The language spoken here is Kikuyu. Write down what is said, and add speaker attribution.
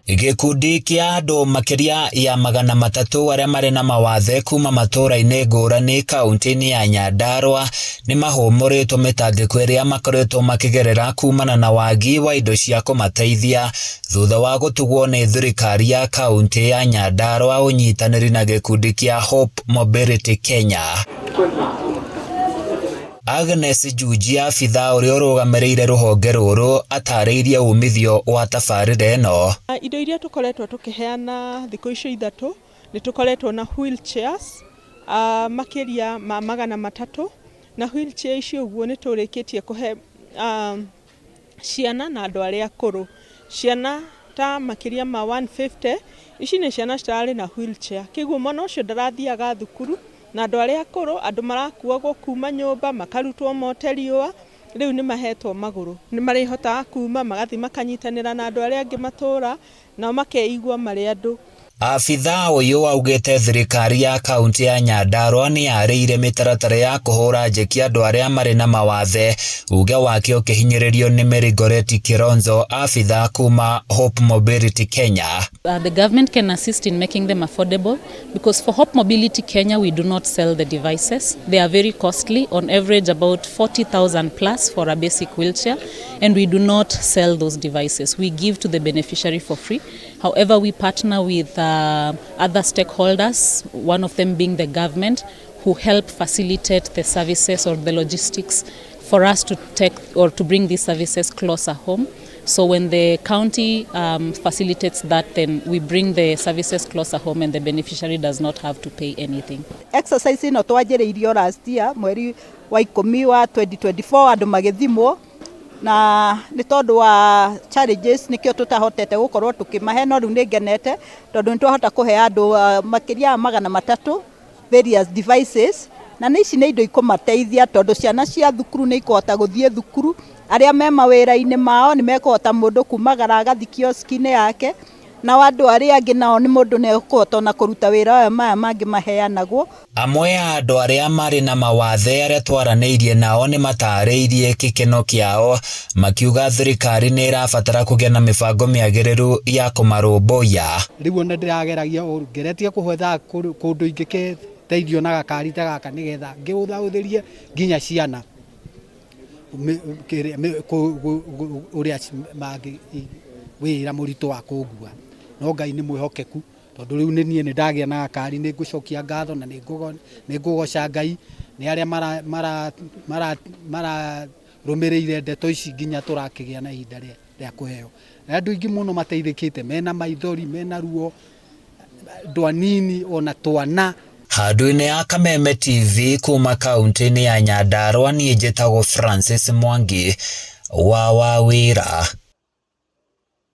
Speaker 1: Gĩkundi kĩa andũ makĩria ya 300 arĩa marĩ na mawathe kuma matũũra-inĩ ngũrani kaunti-inĩ ya Nyandarua nĩ mahũmũrĩtwo mĩtangĩko ĩrĩa makoretwo makĩgerera kumana na wagi wa indo cia kũmateithia thutha wa gũtugwo nĩ thirikari ya kaunti ya Nyandarua ũnyitanĩri na gĩkundi kĩa Hope Mobility Kenya. Agnes Njunjia abithaa ũrĩa ũrũgamĩrĩire rũhonge rũrũ atarĩirie umithio wa tabarĩra ĩno.
Speaker 2: Indo iria tũkoretwo tũkĩheana thikũ icio 3 nĩ tũkoretwo na wheelchairs makĩria ma 300 na wheelchair icio ũguo nĩ tũrĩkĩtie kũhe ciana na andũ arĩa akũrũ. Ciana ta makĩria ma 150, ici nĩ ciana citararĩ na wheelchair, kĩguo mwana ũcio ndarathiaga thukuru na andũ arĩa akũrũ, andũ marakuagwo kuma nyũmba makarutwo mote riũa, rĩu nĩ mahetwo magũrũ. Nĩ marĩhotaga kuma magathiĩ makanyitanĩra na andũ arĩa angĩ matũra, nao makeigua marĩ andũ.
Speaker 1: Abithaa ũyũ augĩte thirikari ya kaunti ya Nyandarua nĩ yarĩire mĩtaratara ya kũhũra njeki andũ arĩa marĩ na mawathe, uge wake ũkĩhinyĩrĩrio nĩ Mary Goretti Kilonzo, abithaa kuma Hope Mobility Kenya.
Speaker 3: The government can assist in making them affordable because for Hope Mobility Kenya we do not sell the devices. They are very costly, on average about 40,000 plus for a basic wheelchair, and we do not sell those devices. We give to the beneficiary for free. However, we partner with other stakeholders, one of them being the government, who help facilitate the services or the logistics for us to take or to bring these services closer home. So when the county facilitates that, then we bring the services closer home and the beneficiary does not have to pay anything.
Speaker 4: Exercise ĩno twanjĩrĩirio last year mweri wa 10 wa 2024 andũ magĩthimwo na nĩ tondũ wa challenges nĩkĩo tũtahotete gũkorwo tũkĩmahe, no rĩu nĩ ngenete tondũ nĩ twahota kũhe andũ makĩria ya 300 various devices, na nĩ ici nĩ indo ikũmateithia tondũ ciana cia thukuru nĩ ikũhota gũthiĩ thukuru, arĩa me mawĩra-inĩ mao nĩ mekũhota mũndũ kumagara agathiĩ kioski-inĩ yake, nao andũ arĩa angĩ nao nĩ mũndũ nĩ ekũhota ona kũruta wĩra ũyũ maya mangĩ maheanagwo.
Speaker 1: Amwe a andũ arĩa marĩ na mawathe arĩa twaranĩirie nao nĩ matarĩirie gĩkeno kĩao makiuga thirikari nĩ ĩrabatara kũgĩa na mĩbango mĩagĩrĩru ya kũmarũmbũiya.
Speaker 5: Rĩu ona ndĩrageragia ũru ngeretie kũhwetha kũndũ ingĩkĩteithio na gakari ta gaka nĩgetha ngĩhũthahũthĩrie nginya ciana ũrĩa mangĩ wĩra mũritũ wa kũngua, no Ngai nĩ mwĩhokeku tondũ rĩu nĩ niĩ nĩ ndagĩa na gakari, nĩ ngũcokia ngatho na nĩ ngũgoca Ngai nĩ arĩa mararũmĩrĩire ndeto ici nginya tũrakĩgĩa na ihinda rĩa kũheo. Na andũ aingĩ mũno mateithĩkĩte mena maithori, mena ruo, andũ anini ona twana.
Speaker 1: Handũ-inĩ ya Kameme TV kuma kaunti-inĩ ya Nyandarua, niĩ njĩtagwo Francis Mwangi wa Wawĩra.